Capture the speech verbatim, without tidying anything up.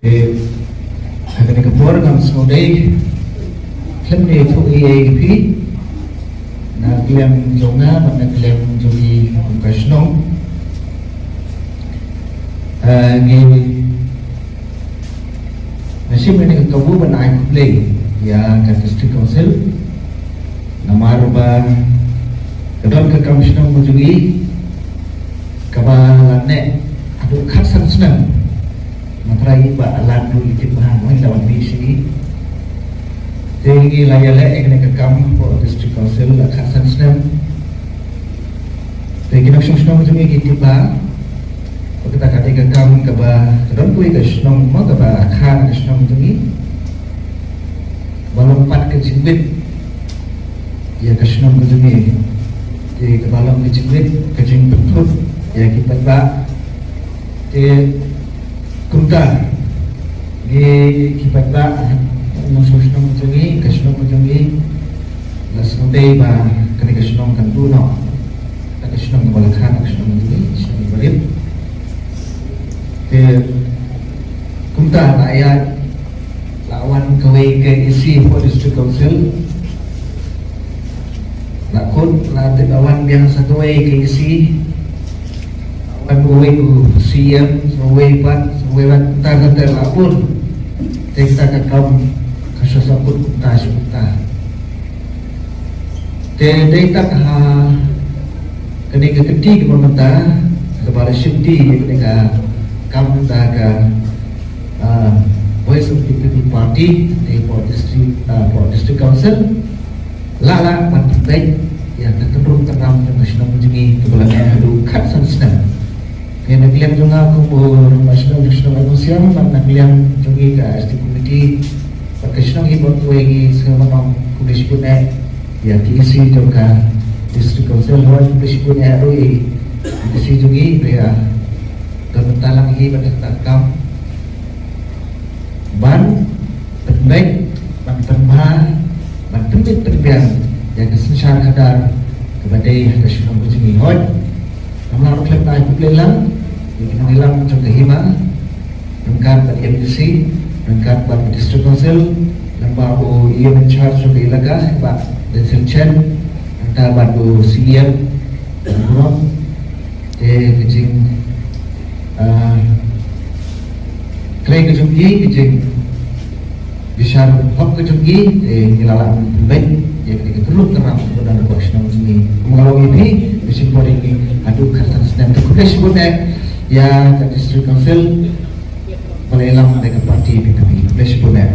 Ha kane ka por ngam sngewdei khlem da ïathuh ei ei ïa phi na ka liang jong nga bad na ka liang jong ngi kum ka shnong. Ah, ngi, nga shim ïa kane ka kabu ban ai khublei ïa ka District Council namar ba ka don ka kam shnong ka jong ngi kaba la neh haduh khatsan snem. Nga trai ba la dei ki bha mo la wan mih sini. Te ngi la ïaleh ïa kane ka kam hapoh District Council la khatsan snem. Te ki nongshong shnong jong ngi ki tip ba kata ka dei ka kam kaba ka don kawei ka shnong mo kaba kha na ka shnong jong ngi. Ba long pat ka jingwit ïa ka shnong ka jong ngi. Te kaba long ka jingwit ka jingpynthut ïa ki paidbah. Te kumta ngi ki paidbah nongshong shnong jong ngi, ka shnong jong ngi, la sngewdei ba kane ka shnong kan duh noh da ka shnong kaba la kha, ka shnong jong ngi, shnong ba rit. Te kumta la ïa la wan kawei ka E C hapoh District Council. La khot la dep la wan biang sa kawei ka E C. Wan kawei u C M, sa kawei pat, sa kawei pat, ta ka ter la bun. Te ta ka kam ka sha sa kut ta sha ta. Te dei ta ka ha kane ka kti kaba mynta kaba la shim ti kane ka kam ta ka ah, Voice of the People Party, te hapoh District, ah, hapoh District Council, la lah ban pynbeit ïa ka tynrum tynram jong ka shnong jong ngi kaba la neh haduh khatsan snem. Te na ka liang jong nga kum u rangbah shnong jong shnong Ïewmawsiang bad na ka liang jong ngi ka S D committee bad ka shnong hi bad kawei ngi sngewbha ban ong khublei shibun eh ïa ki E C jong ka District Council, hooid khublei shibun eh ruh ïa ki E C jong ngi ba ïa ka mynta lang hi bad ka kam ban pynbeit, ban pynbha, ban pynbeit pynbiang ïa ka synshar khadar kaba dei ha ka shnong ka jong ngi. Hooid, ngam lah ruh khlem da ai khublei lang ïa ki nongïalam jong ka hima, ryngkat bad M D C, ryngkat bad District Council, lyngba u E M in charge jong ka elaka, Bah Denzil Chen, ryngkat bad u C E M, Bah Burom, te ka jing, ah, trei ka jong ki, ka jingbishar hok ka jong ki, te ngi la lah ban pynbeit ïa ka, ka tynrum tynram kaba don hapoh shnong jong ngi. Kumba nga la ong ïa phi, ka shim por ïa ngi haduh khatsan snem. Te khublei shibun eh ïa ka District Council ba la ïalam da ka party P P P. Khublei shibun eh.